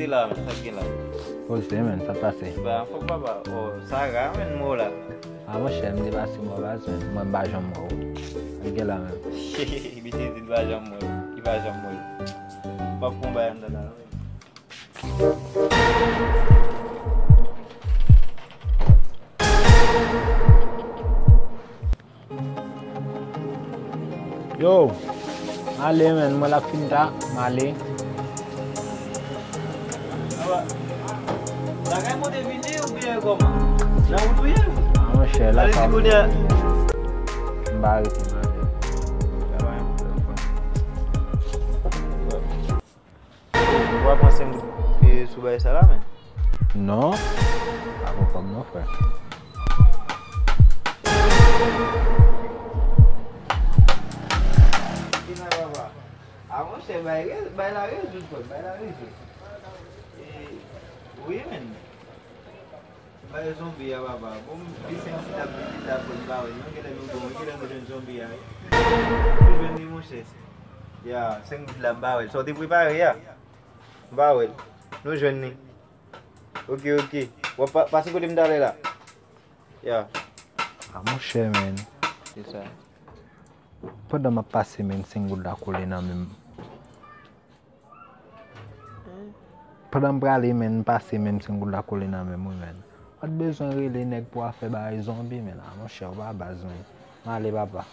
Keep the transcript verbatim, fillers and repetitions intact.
La, men, sa k gen la? Poze, men, sa k pase? Ba, fòk papa. Oh, Sara, men, mwen la. A, monchè, m te pase mwen baz, men, mwen m pa janm wè w. Sa k gen la, men? Misye di l pa janm wè w. Li pa janm wè w. M ap pran bagay anndan la, wi. Yo, m ale, men, mwen l ap fin ta, m ale. Lakay monte vini oubyen kòman? Nan wout ou ye? A, monchè, lakay. Ale di kounye a. M pa rete, m ale. Ou pa pran senk goud, e, sou bagay sa la, men? Non, pa pran kòb non, frè. Kina papa. A, monchè, bay rè-, bay la rezoud, frè, bay la rezoud. E, wi, men. Bay zonbi a, papa. Bon, li se yon ti tap, li tap, li pa wè. Nou genlè nou bon, genlè nou jwenn zonbi a, wi. Nou jwenn li, monchè. Ya, senk goud la, m pa wè l. Sa w te prepare a? M pa wè l. Nou jwenn li. Oke, oke. W ap pa-, pase kote m talè la. Ya. A, monchè, men. Se sa. Pandan m ap pase, men, senk goud la kole nan men m. Pandan m prale, men, m pase, men, senk goud la kole nan men m, wi, men. Pa t bezwen rele nèg pou afè bagay zonbi, men, a, monchè, ou pa baz, men. M ale, papa.